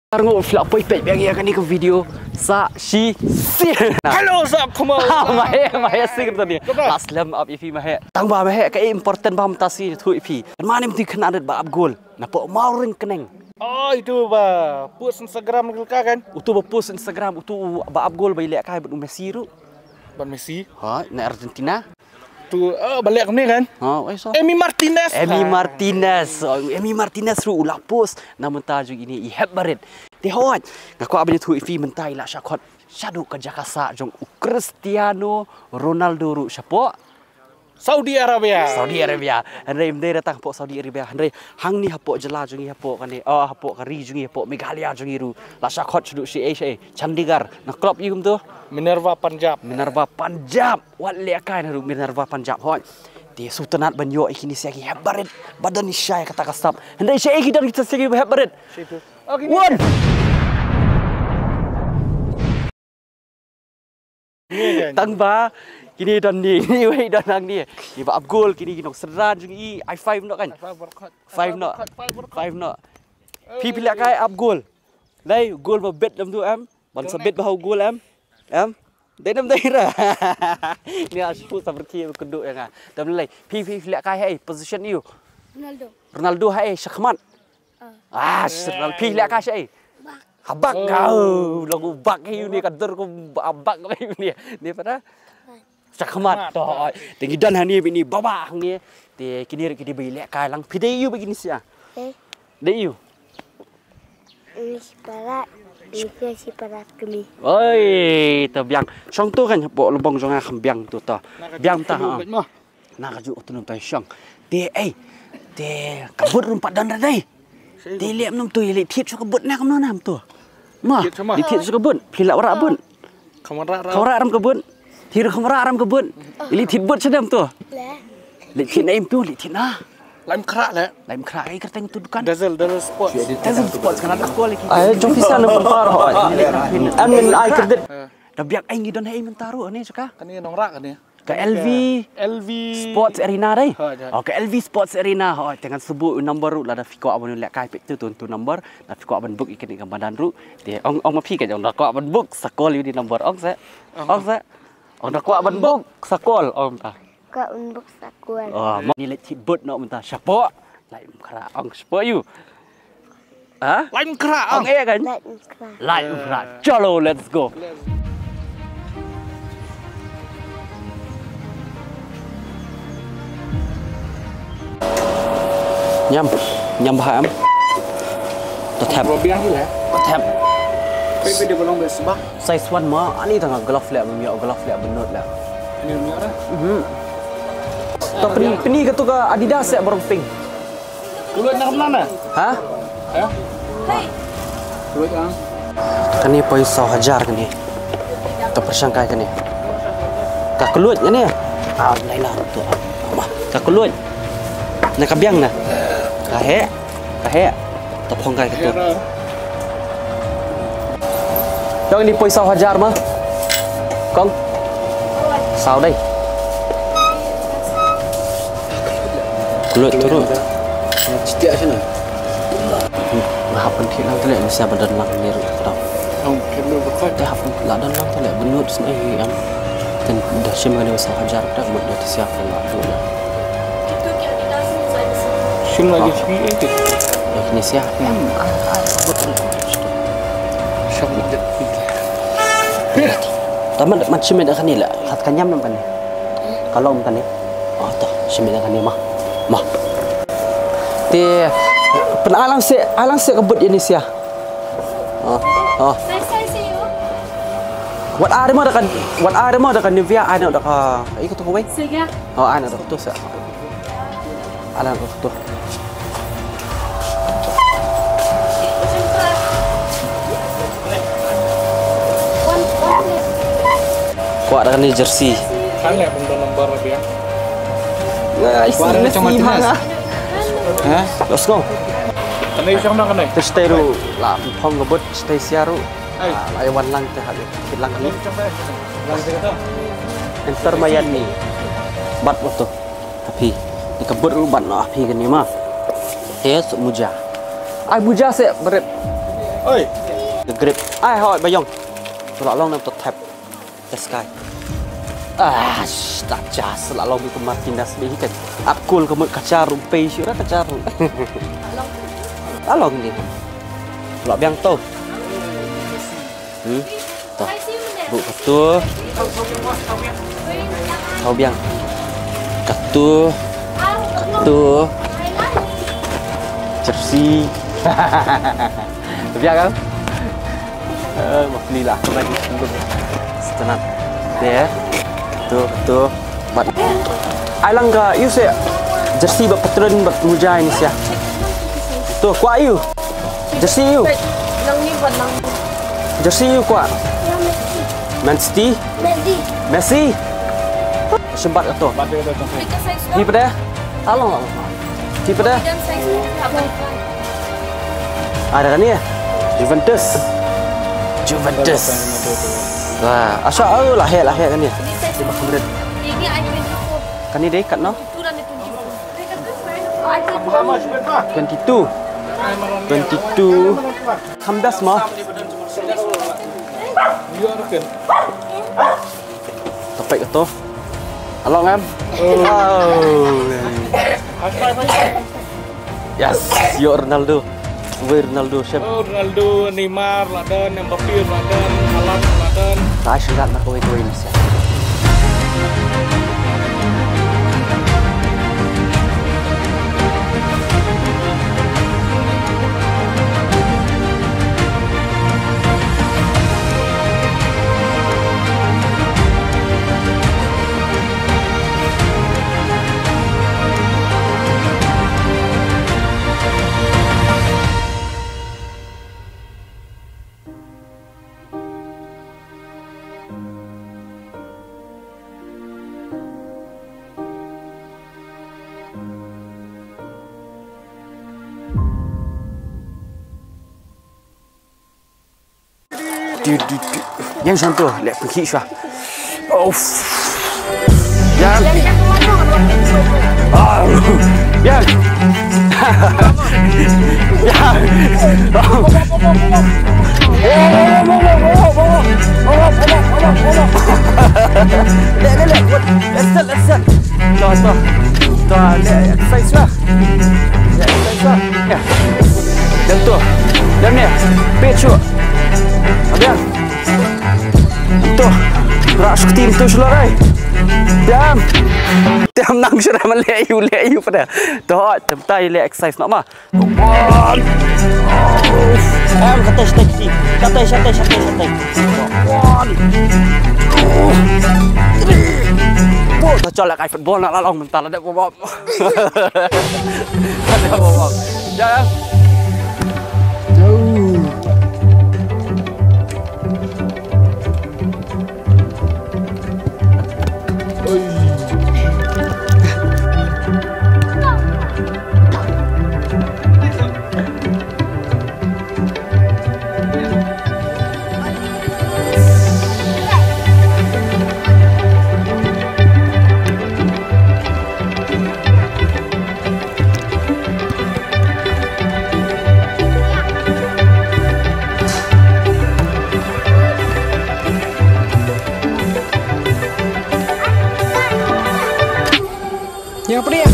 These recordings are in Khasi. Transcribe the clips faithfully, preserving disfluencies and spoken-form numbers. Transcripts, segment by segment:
Arngo phi la poi peit biang ïa kane ka video sa shi si. Hello, sa khamo. Ma he, ma he sing tadi. Kata. Aslem ap ifi ma he. Tang ba ma he ka important ba mynta shi thu ifi. Mane mynta khana rit ba ap gol. Na po mau ring keneng. Oh, itu ba post Instagram ka kan? Utu ba post Instagram utu ba ap gol ba ileh kai ba u Messi ru. Ban Messi. Ha, na Argentina. Tu, eh, balik ni kan? Ha, oi so. Emi Martinez. Emi Martinez. Oh, Emi Martinez ru u la post. Na mynta jong ini i hep barit. Te hoi. Nga kwah ba ïathuh ïa phi mynta i la shah khot shaduh ka jaka sah jong u Cristiano Ronaldo ru shapoh Saudi Arabia. Saudi Arabia. Hynrei ym dei da tang hapoh Saudi Arabia. Hynrei hangne hapoh jylla jong ngi hapoh kane. Oh, hapoh ka ri jong ngi hapoh Meghalaya jong ngi ru. La shah khot shaduh shi ei shi ei. Chandigarh. Na club ïa kumto. Minerva Punjab. Minerva Punjab. Wat leh kai na ruh Minerva Punjab hoi. Te sngewtynnat ban ïoh ïa kine sha ki hep barit. Ba don i shai kata ka sap. Hynrei sha ki don kita sha ki hep barit. Wan. Tang ba kine don ni, ni wei don nang ni. Ni ba ap gol kine ki nong sdang jong i, i five noh kan. Five noh. Five noh. Phi phi leh kai ap gol. Dei gol ba bet dam tu em. Ban sa bet ba hau gol em. Em. Dei nam dei ra. Ni a shu sa berki ku du ya nga. Dam lei. Phi phi phi leh kai hei position you. Ronaldo. Ronaldo hei shakhmat. Ah, Ronaldo phi leh kai hei. Habak kau lagu bak hei ni ka dur ku bak hei ni. Ni pada. Shakhmat to. Te ngi don hani bini baba hangne. Te kini ri kini bai leh kai lang phi dei you bagi ni sia. Dei you. Ni sipara, ni sipara kami. Oi, to biang. Shong tu kan hapoh lubong jong nga kham biang tu to. Biang ta ha. Na ka ju tu num tai shong. Te ei. Te ka but rum pat don ra dei. Te leh mnum tu leh thied shu ka but na kam num tu. Ma, leh thied shu ka but. Phi la wara but. Kamera Kamera ram ka but. Thied kamera ram ka but. Ili thied but sha dam tu. Leh thied na im tu, leh thied na. Laim khra leh. Laim khra ai kerteng tu dukan. Dazzle, Dazzle Sports. Dazzle Sports kan ada kol lagi. Ai jong pisa na pun par ho. Amin ai kredit. Da biak ai ngi don hai mynta ruh ni jaka. Kani nong rak kani. Ka L V L V Sports Arena dei. Oh ka L V Sports Arena. Oh tengah subuh number ruh lada phi kwah ban leh kai pek tu tu number. Da phi kwah ban book ikan ikan badan ruh. Te ong ong ma phi ka jong da kwah ban book sa call ïa u di number ong se. Ong se. Ong da kwah ban book sa call ong ta. Kwah ban book sa call. Oh ma ni leh thied but noh mynta shapoh. Lai khra ong shapoh ïa u. Ha? Lai khra ong. Ong eh kan? Lai khra. Lai khra. Chalo, let's go. Ñiam, ñiam bha em. To thep. Robiang hi le. To thep. Pe pe de bolong be sba. Size one ma, ani tang glove le, mem ïoh glove le, benut le. Ani mem ïoh ra? Mhm. To peni, peni ka tu ka Adidas ya barong pink. Kulut na kemna na? Ha? Ha? Kulut ang. Kani poi saw hajar kani. To pyrshang kai kani. Ka kulut kani. Ah, lai na tu. Ma, ka kulut. Na ka biang na. Ka he. Ka he. Ta phong kai ka tu. Dang ni poi saw hajar ma. Kong. Saw dei. Kulut tu ruh. Setiap sini. Nga hap pynthik lang tele ni sa ba don lang ni ruh tau. Te hap pynthik lang don lang tele benut sini hi am. Ten dah sim kali saw hajar dah buat dah siap dan waktu dah. Sim lagi sepi eh. Dah kena siap. Em, ah, ah, buat tele. Siap dah. Tamat mat sim dah kani lah. Kat kanyam nam kani. Kalau nam kani. Oh, to, shim ïa kane ma. Ma. Te pyn alang se, alang se ka but ïa ni sia. Oh, oh. Wat are mo da kan, wat are mo da kan Nivea, ano da ka, iko to wei. Oh, ano da to sa. Alang ko to. Kwah da kane jersey. Kan leh pun don number dia. Kwah da Messi Martinez. Ha? Let's go. Kane shong na kane. Te stay ru la phong ka but stay sia ru. Ai. La wan lang te ha. Lang ni. Enter mayan ni. Bat moto. Api, ni ka but rubat no api kani ma. Yes, muja. Ai muja se beret. Oi. Ka grip. Ai hoi ba ïong. To la long nam to thep. Test kai. Ah, sh-, ta cha sa la long bi ka Martinez bi hi kan. Ap kul ka mut ka cha rum pei shu ra ka cha rum. La long ni. La biang to. Hmm. To. Buh katu. Thaw biang. Katu. Katu. Jersey. Biang kan? Eh, ma pli lah. Kau lagi. Setenat. Deh. Katu, katu. Bad. Ai lang ka, ïu seh. Jersey bad patron bad mujai ni seh. Tu, kwah ïu. Jersey ïu. Nang ni bad nang. Jersey ïu kwah. Man City. Messi. Messi. Sempat katu. Hi pada. Along, along. Hi pada. Ada kan ni? Juventus. Juventus. Wah, asal oh lahir lahir kan ni. Ini saya sendiri. Ini I twenty-four. Kan ni deh kat no? Itu dan itu. Twenty-two. Twenty-two. Kambas ma. Tapek tu. Along kan? Oh. Yes, yo Ronaldo. Wei Ronaldo, Shem. Oh, Ronaldo, Neymar, la don, Mbappe, la don, Haaland, la don. Tai shingat na kawei kawei ni sha. Yang shanto, lek pengki shwa. Oh. Yang. Ah. Yang. Yang. Lek, lek, lek. Let's go, let's go. Tuh, tuh. Tuh, lek exercise lah. Lek exercise lah. Ya. Dem tu. Dem ni. Pit shoot. Abang. Tuh. Rak sukti tu shulah rai. Dem. Dem nang shulah melek ïu, lek ïu pada. Tuh, tem tai lek exercise nak mah. One. Em, shatai, shatai, shatai. Shatai, shatai, shatai, shatai. One. Two. Three. Four. Ta chol lek kai football na la long mynta la dep bom. La dep bom. Ja, ja. Yang apa dia?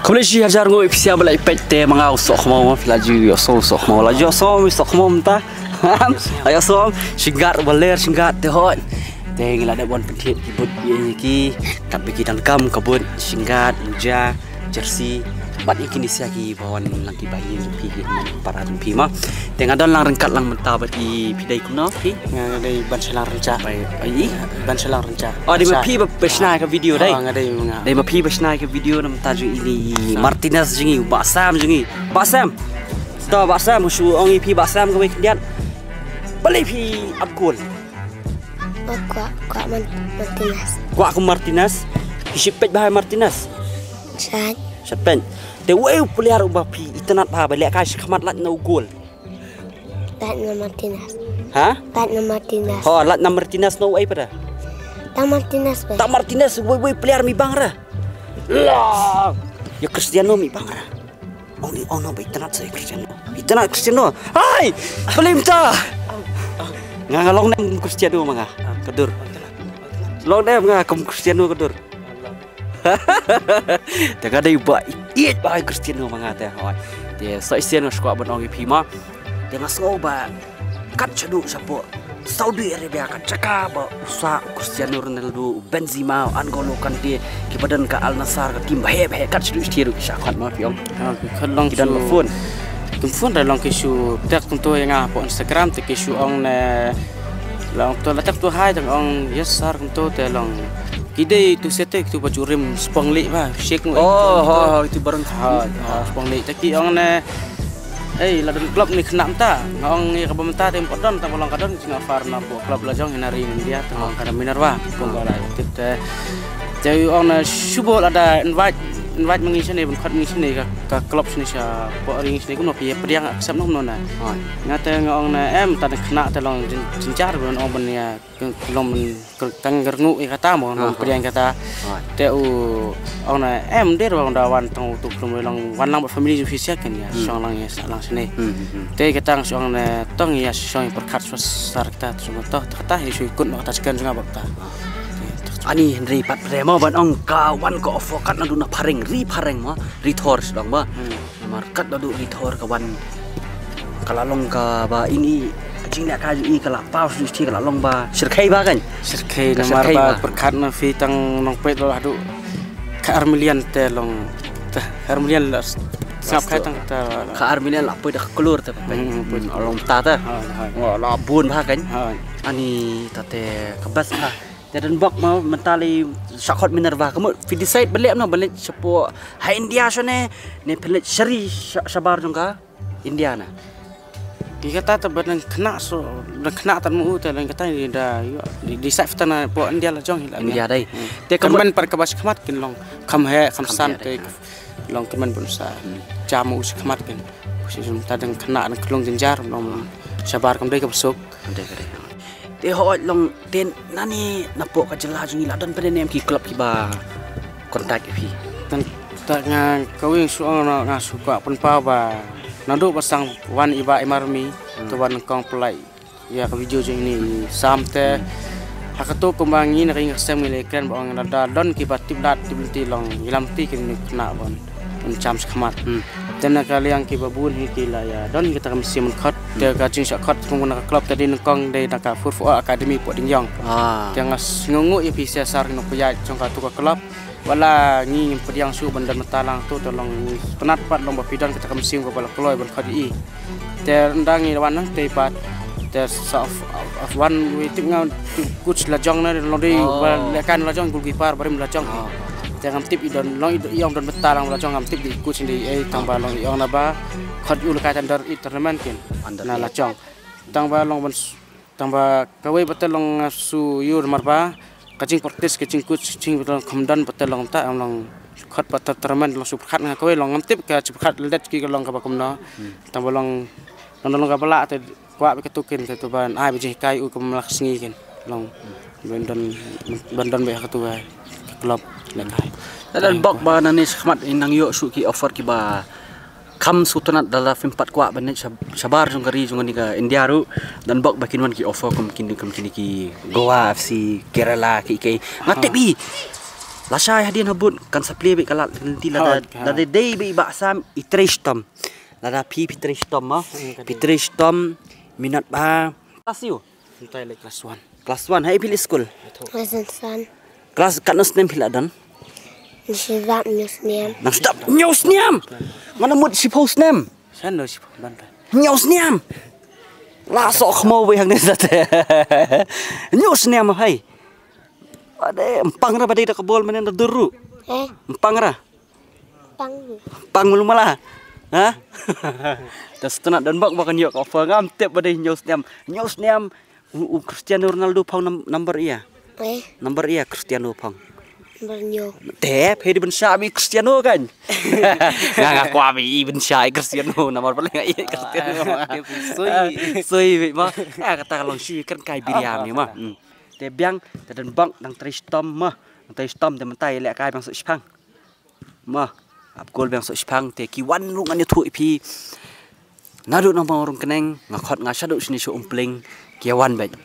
Khublei shi hajar nguh ïa phi sha ba la ïa peit te ma nga u Sohkhmaw, ma phi la ju ïohsngew u Sohkhmaw, la ju ïohsngew u Sohkhmaw mynta. La ïohsngew, shyngat ba ler shyngat te hooid. Te ngi la dep wan pynthied ki boot ïa ki, kat ba ki donkam ka boot, shyngat, moja, jersey, Bad ïa kine sha ki ba wan lang ki ba ïa phi ki para phi ma. Te nga don lang ryngkat lang mynta bad i phi dei kumno phi? Nga dei ban sha lang rynjah. Bai, bai i? Ban sha lang rynjah. Oh, dei ma phi ba shna ka video dei. Oh, nga dei ma nga. Dei ma phi ba shna ka video na mynta jong i Martinez jong i, Bah Sam jong i. Bah Sam. To Bah Sam, shu ong i phi Bah Sam kawei khyndiat. Balei phi ap gol? Oh, kwah, kwah Martinez. Kwah kum Martinez. Phi shait peit bha ïa Martinez. Shait. Shait peit. Te uei u player uba phi itynnad bha ba lehkai shakhmat lait na u gol? Lait na Martinez. Ha? Lait na Martinez. Ho, lait na Martinez, na uei pat? Tang Martinez pat. Tang Martinez, uei uei player mi bang ra? La. Ïa Cristiano mi bang ra. Ong i ong no ba itynnad sa ïa Cristiano. Itynnad Cristiano. Hai! Balei mynta? Nga nga long nem Cristiano ma nga. Ka dur. Long nem nga kum Cristiano ka dur. Te ka dei ba ïeit ba Cristiano ma nga te hoi. Te sa ïa sien nga skwah ban ong ïa phi ma. Te nga sngew ba kat shaduh shapoh Saudi Arabia ka jaka ba u sah Cristiano Ronaldo, Benzema, N'Golo Kante, ki ba don ka Al Nassr ka team ba heh ba heh kat shaduh shathie ruh ki shah khot ma phi ong. Ki don ba phone. Ki phone da long ki shu tag kumto ïa nga hapoh Instagram te ki shu ong ne long to la tag to hai tang ong yes sir kumto te long. Ki dei tu sete tu ba jurim spong li ba shek ngu. Oh, ho ho itu barang. Ha, spong li te ki ong ne. Ei, la don club ni khynnah mynta. Nga ong ïa kaba mynta te ym pat don, tang ba long ka don jingoffer na poh club la jong hi na ri India, tang ba long ka na Minerva. Kum ba la tip te. Te u ong na shu buh lada invite, invite ma ngi shane, ban khot ma ngi shane ka, ka club shane sha poh ri ngi shane kumno phi ïa pdiang accept noh kumno na. Nga te nga ong na em, ta na khynnah te long jin-, jynjar ban ong ban ïa Ka long mynta ka ngar ngu ïa kata mo, long pdiang kata. Te u ong na em der ba ong da wan tang u tu klum long wan lang ba family ju phi siak kan ïa shong lang ïa sa lang sini. Te kata nga shong na tong ïa shong ïa perkat sar kata tu semua toh kata ïa shu ikut no kata sekian jong nga ba kata. Ani Henry pat re mo ban ong ka wan ka offer kat na du na phareng ri phareng mo ri thor sdong ba. Namar kat da duh ri thor ka wan ka la long kaba ini jingleh ka ju i ka la paw shu shi ka la long ba shyrkhei ba kan. Shyrkhei namar ba pyrkhat na phi tang nongpeit la duh ka ar million te long te ar million la sngap khai tang ta ka ar million la poi da ka klur te peit long ta ta. Ngo la bun ba kan. Ani ta te ka bas ba te don bok ma mentali shakot Minerva ka mo phi decide ba leh no ba leh shapo ha India shone ne phi leh shari shabar jong ka. India na. Ki kata ta ba dang kena so dang kena tan mu ta dang kata ni da yo di di sa fta na po India la jong hi la India dai. Te ka men par ka bas khmat kin long kham he kham san te long ka men bun sa. Cha mu us khmat kin. Si ta dang kena dang klong jenjar long shabar kam dai ka besuk. Te hooid long te nani napoh ka jylla jong ngi la don pynne ne em ki club kiba contact ïa phi. Tang ta nga kawei shu ong nga shu kwah pynpaw ba naduh ba sang wan i Bah Imar mi to wan kong pynlait ïa ka video jong ini sam te ha kato kumba ngi na ka ïing ka sem ngi la kren ba ong lada don kiba tip lad tip lynti long ïalam ti kin khynnah ban ban cham shakhmat. Te na ka liang kiba bun hi ki la ïa don kita ka mynsiem khot te ka jingshah khot kum na ka club te dei nyngkong dei na ka Four for All Academy poh Dingiong. Te nga sngewnguh ïa phi sesar ki nongpynïaid jong katu ka club. Wat la ngi ngim pdiang shuh ban don mynta lang tu te long ngi pynat pat long ba phi don kita ka mynsiem kaba la kloi ban khot ïa i. Te ynda ngi wan nangtei pat te sa of, of wan wi tip nga coach la jong na long dei ba lehkai la jong goalkeeper barim la jong. Te ngam tip i don long i ong don bynta lang la jong ngam tip di coach di ei tang ba long i ong na ba khot ïa u lehkai under eight tournament kin na la jong. Tang ba long ban tang ba kawei ba te long su ïur mar ba ka jing practice ka jing coach jing ba long kham don ba te long ta long khot ba tournament long su pyrkhat nga kawei long ngam tip ka jing pyrkhat let ki ka long kaba kumno. Tang ba long long long kaba la te kwah ba ka tu kin ka tu ban ai ba jinghikai u ka mlak sngi kin long ban don ban don ba ka tu ka club lehkai. Don bok ba nani shakhmat in nang ïoh shu ki offer kiba kham sngewtynnat da la phim pat kwah ban shabar jong ka ri jong ni ka India ruh don bok ba kin wan ki offer kum kini kum kini ki Goa F C Kerala ki ki nga tip i la shai hadien habut kan sa plie ba ka lad lynti la da dei ba i Bah Sam i trei shitom. Lada phi phi trei shitom ma phi trei shitom minot ba. Class you? Mynta i leh class one. Class one ha i phi leh school? Class one. Class katno snem phi la don? Nang sdap hynñiew snem. Nang sdap hynñiew snem. Ngan mut shiphew snem. San no shiphew ban ta. Hynñiew snem. La soh khmaw bad hangne sate. Hynñiew snem hai. Ade, ym pang ra ba dei da ka bol mynne na dur ruh. Eh, ym pang ra. Pang. Pang mulu mala. Ha? Te sdang don bok ba kan ïoh ka offer, ngam tip ba dei hynñiew snem. Hynñiew snem. U, u Cristiano Ronaldo phong nam-, number ïa. Eh? Number ïa Cristiano phong. Number hynñiew. Te phi dei ban shah bad Cristiano kan. Nga, nga kwah bad i ban shah i Cristiano, number paling nga ïa Cristiano. Ah, te phi sui. Ah, sui bad ma. Ah, kata ka long shu kan kai biria mi ma. Hmm. Te biang, te don bok dang trei shitom ma. Dang trei shitom te mynta i leh kai biang soh shipang. Ma, ap kol biang soh shipang te ki wan ruh ngan ïathuh ïa phi. Naduh nangma rung kyneng nga khot nga shaduh shane sha Umpling ki wan bad.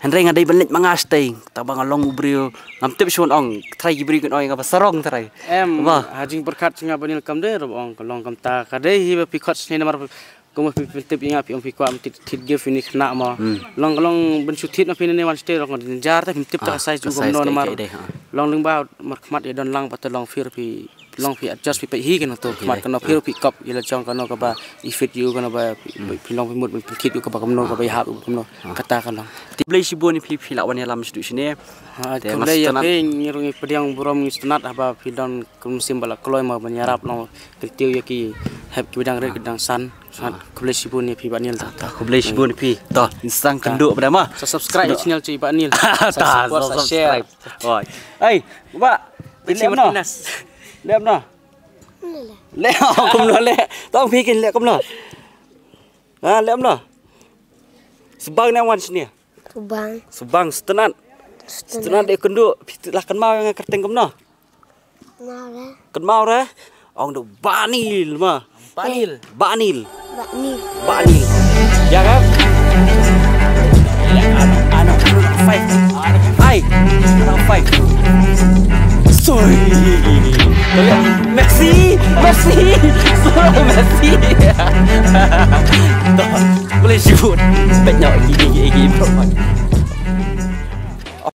Hynrei nga dei ban leit ma nga shatei, tang ba nga long u briew ngam tip shuh ong, trai ki briew kin ong nga ba sarong trai. Em, ma, ha jingpyrkhat jong nga ba ni kam dei ruh ong ka long kumta, ka dei hi ba phi khot shane namar kumba phi pyntip ïa nga phi ong phi kwah ban thied, thied gift ïa une u khynnah mo. Hmm. Long, long ban shu thied ma phi ne wan shatei long jar te phim tip ta ka size u kumno namar. Long lyngba markhmat ïa don lang ba te long phi, long phi adjust phi peit hi kano to khmat kano phi, phi kop ïa la jong kano kaba i fit ïa u kano ba phi, phi long phi mut ban pynkit ïa u kaba kumno kaba i hap ïa u kumno. Kata ka long. Te khublei shibun ïa phi, phi la wan ïalam shaduh shane. Ha, te khublei ïa phi, ngi ruh ngi pdiang burom ngi sngewtynnat haba phi don ka mynsiem ba la kloi mo ban ïarap long. Kyntiew ïa ki hep ki ba dang rit ki dang san. Khublei shibun ïa phi Bah Niel. Ta, khublei shibun ïa phi. To, insang kynduh ba dei ma. Sa subscribe ïa channel jong i Bah Niel. Sa support, sa share. Oi. Ai, ba. Leh kumno? Leh kumno? Leh kumno leh? Tang phi kin leh kumno? Ha, leh kumno? Sbang ne wan shane. Sbang. Sbang sngewtynnat. Sngewtynnat. Sngewtynnat dei kynduh, phi la kynmaw ïa nga kyrteng kumno? Kynmaw re. Kynmaw re. Ong da Bah Niel ma. Bah Niel. Bah Niel. Bah Niel. Bah Niel. Ïa kan? Ano, ano, ano, five. Ai. Ano, five. Sorry. Messi, Messi. Sorry, Messi. Boleh shoot. Banyak gigi, gigi, bro.